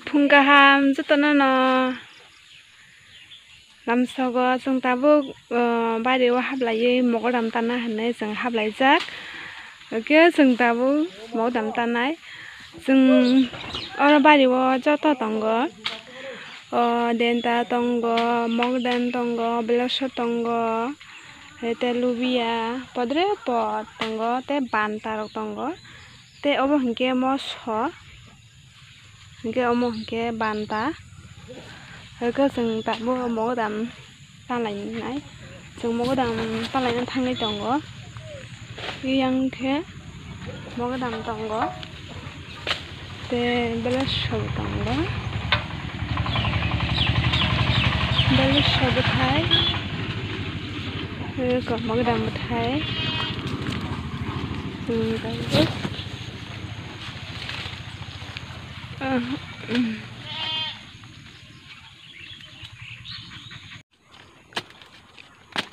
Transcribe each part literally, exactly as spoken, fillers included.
Phung kaham jotono no. Lamsogo chwng tabuk, o, bari o hablaiwi mogodam tana hinwi chwng hablaijak. Hwnkhe chwng tabuk mogodam tanai. Chwng oro bari o joto tongo. O, denta tongo, mogodam tongo, belaso tongo, tei lubia, podre pod tongo, tei banta rok tongo. Tei obo hwnkhe moso. Hwnkhe omo hwnkhe banta. Hwnkhe chwng tabuk mogodam talainai. Chwng mogodam talaina thangwi tongo. Yang khe mogodam tongo. Tei belaso tongo. Belaso bwthai. Hwnkhe mogodam bwthai. Chwng tabuk.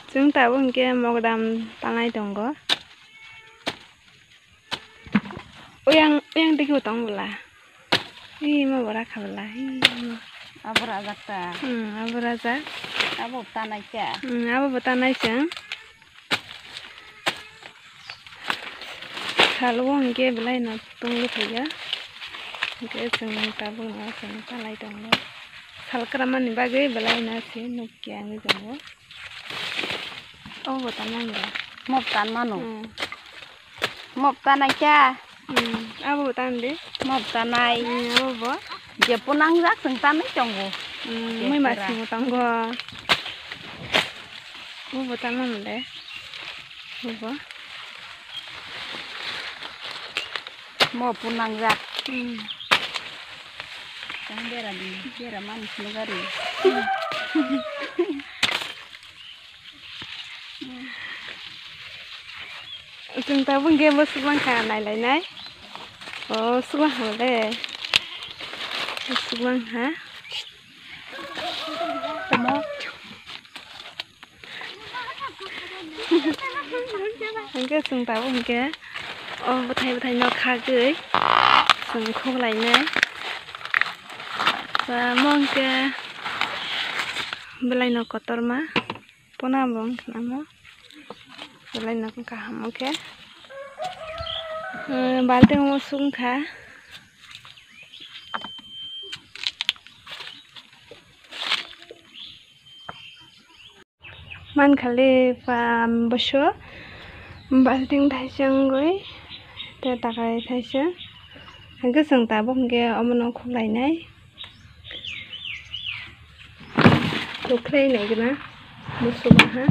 Chwng tabuk hwnkhe mogodam tanai tongo. Oyang, oyang digi bo tong bwla. Ih, imo bo rakha bwla. Ih, imo. Abo rajak ta. Hmm, abo rajak. Abo tanai kha. Hmm, abo bo tanai chwng. Salo hwnkhe belai no tungwi thaiya. Hwnkhe chwng tabuk no chwng talai tongo. Sal kwrammani bagwi belai no se nukya wngwi tongo. Obo bo tan nangya. Mop tan mano. Hmm. Mop tanai kha. Hmm, abo bo tan de. Mop tanai. Hmm, abo bo. Jepo nangjak chwng tanwi tongo. Hmm, mui masing bo tongo. Obo bo tan mano de. Obo. Mo punangjak. Hmm. Tang bera di, bera manis nugari. Chwng tabuk hwnkhe bwswk bangkha nailainai. O, swkang ha le. Swkang ha. Tamo. Hwnkhe chwng tabuk hwnkhe o bwthai bwthai no khagwi chwng khuklainai. Tamo hwnkhe belai no kotorma. Pono bo wngkha namo. Belai no kaham wngkhe. Balting o suk wngkha. Mankhali pa boso balting thaisa wngwi tei takai thaisa. Hwnkhe chwng tabuk hwnkhe omono khuklainai. Khuklai naigwna musugo ha.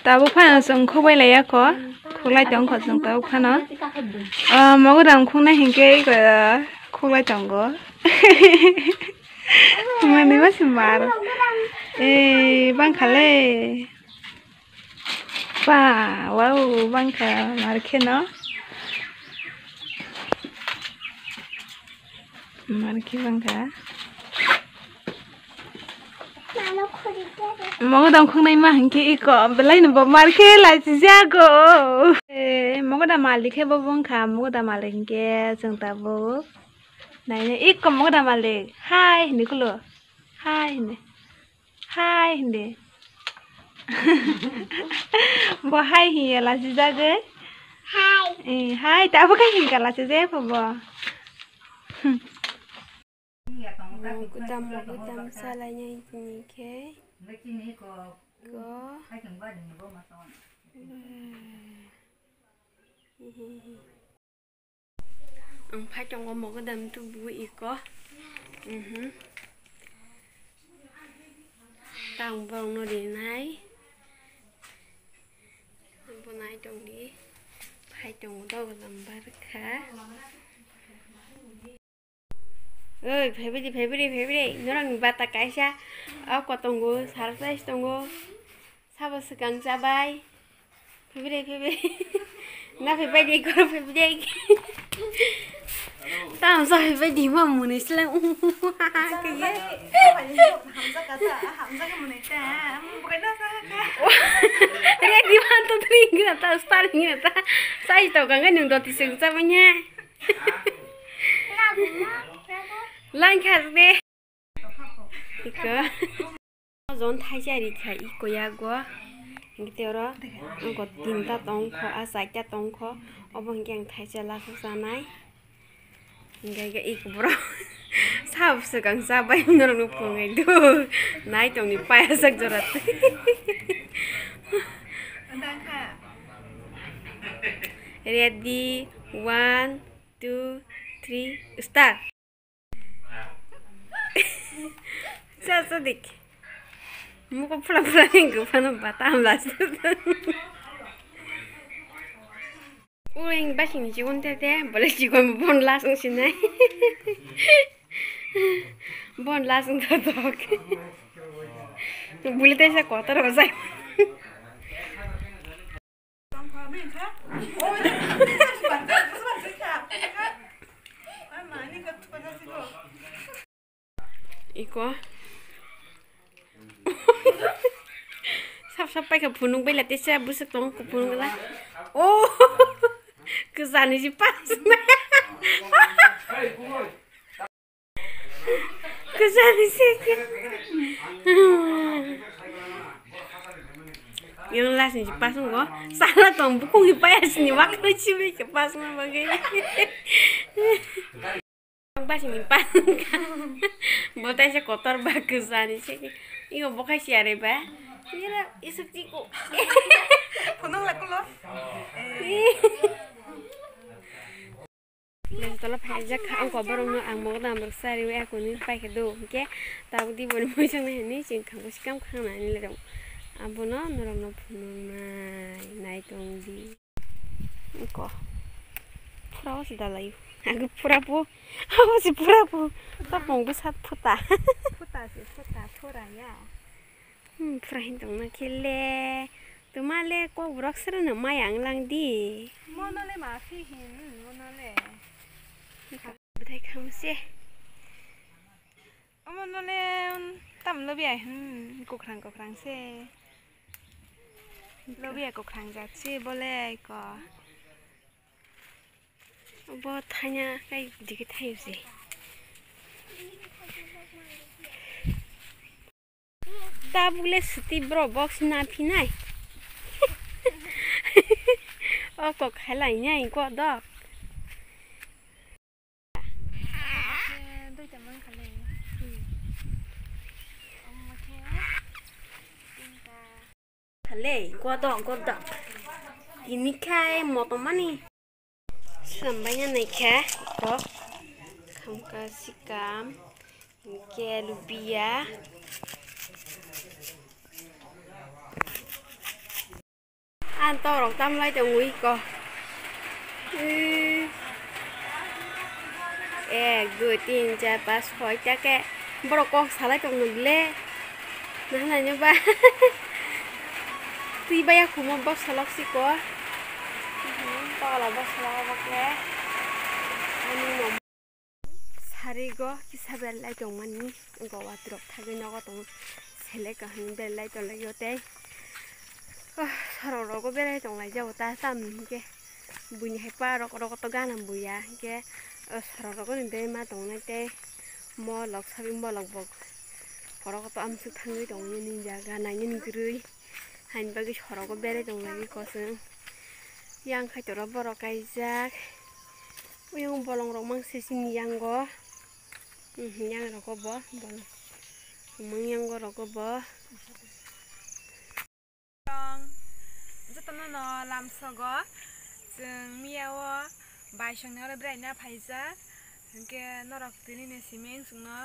Tabuk phano chwng khubai laiya kho, khuklai tong kho chwng tabuk phano. Ah, mogodam khungnai hinkhe iko khuklai tongo. Manwi ma se mar. Eh, bangkha le. Pa, wow, bangkha mar kheno. Mar khe bangkha. Mogodam khungnai ma hinkhe iko belai no bo mar khe lachijago. Eh, mogodam malik khe bo wngkha, mogodam malik hinkhe chwng tabuk. Naina iko mogodam malik. Hai hinwi kulo. Hai hinwi. Hai hinwi. Bo hai hinya lachijagwi. Hai. Eh, hai, tabuk khe hinka lachijagwi bo. Mogodam, mogodam salainai tini khe. Ko. Ang phai tongo mogodam tubu iko. Mhm. Tang borok no rinai. Bo nai tongdi. Phai tongo dogo lambar kha. Oi, phaibidi, phaibidi, phaibidi. Norokni bata kaisa. O kotongo, surprise tongo. Sabo swkang chabai. Phaibai, phaibai. Na phaibai de, koro phaibai de. Tam sa phaibai de, ma muni silang. Kaya. Hamjak kata, hamjak muni ta. Ready, one, two, three, go. Ta star hinwi ta. Sai to kang nung doti sung sa manya. Lang khas de. Iko. Jon thaisa ri kha iko yago. Hingke oro angko tinta tongkho, a chaita tongkho. Obo hingke ang thaisa lasuk sanai. Hingke hingke iko borok. Sab swkang sa bai norokno phungai do. Nai tongni paya sak jora. Ready, one, two, three, start. Sa, sa dik. Muko phula phula ni gupano bata amla. Uring basing ni chikon te te, bole chikon bon lasung sinai. Bon lasung ta dok. Bule te sa kotor bajai. Iko. Sap sap paikha phunuk bai la tesa bwswk tongo kuphunuk la. Oh. Kwchani si pas. Kwchani se. Yang last ni pas ngo. Sala tong bukung ni paya sini waklo chibi ke pas ngo bagai. Pas ni pas. Botai se kotor ba kwchani se. Iyo bokai si are ba. Ira isuk chiko. Phunuk la kulo. Tola phaijak kha, ang koborokno ang mogo dam rok sariwi akuni paikha do, hwnkhe tabuk di boni muisang nai hinwi chwng khango sikam khang nai hinwi lerong. Abono norokno phunuknai, nai tong di. Ko. Phura o se dalai. Agi phura po. Abo se phura po. Topong bwsa phuta. Phuta se phuta, phura ya. Hmm, phura hin tongna khe le. Tuma le kok borok srwno maya wng lang di. Mono le ma phi hin, mono le. Bwthai kham se. Omo no le tam lobi ai, hmm, kwkhwrang kwkhwrang se. Lobi ai kwkhwrang jat se bole ai ko. Bo thanya kai digi thayo se. Tabuk le swtwi bro box na phinai. O kok khailai nai ko dok. Khalei, gua dong, gua dong. Tini khai motomani. Sambai ya naikha, kok. Khamka sikam, hingke lubia. Ang torok tamlai tongwi ko. Ee. Ek, dui, tin, char, pas, soi ta khe borok kok salai tongno bile. Nahanani ba. Twi baya khumo bok salok si ko. Tokla bok salok obo khe. Ani no. Sarigo kisa belai tongmani, wngkha watrok thagwi nogo tongo, selek kaham belai tonglaio tei, oh, sorok rogo belai tonglaijao ta, tamni hinkhe buini hai pa rok, rogo to gana buya, hinkhe, oh, sorok rogoni belai ma tongnai tei molok sabi molok bo korogo to amsuk thangwi tongmani jaga nainani kwrwi. Haini bagwi sorogo berai tonglai kosong. Yang khaitoro borok kaijak. Uyang bolong rok mangse chini yango. Mhm, yang rogo bo bolong. Mung yango rogo bo. Jotono no lamsogo chwng miyao baisongni oro beraina phaijak. Hinkhe norok tini ni simi chwngno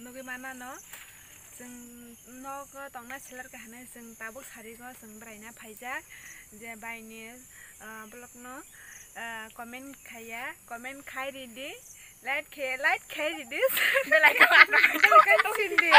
nugwi manmano, chwng nogo tongna selar kha hinwi chwng tabuk sarigo chwng beraina phaijak, je baini, ah, vlog no, ah, comment khaiya, comment khai ridi, like khe, like khai ridi, bell icon sindi.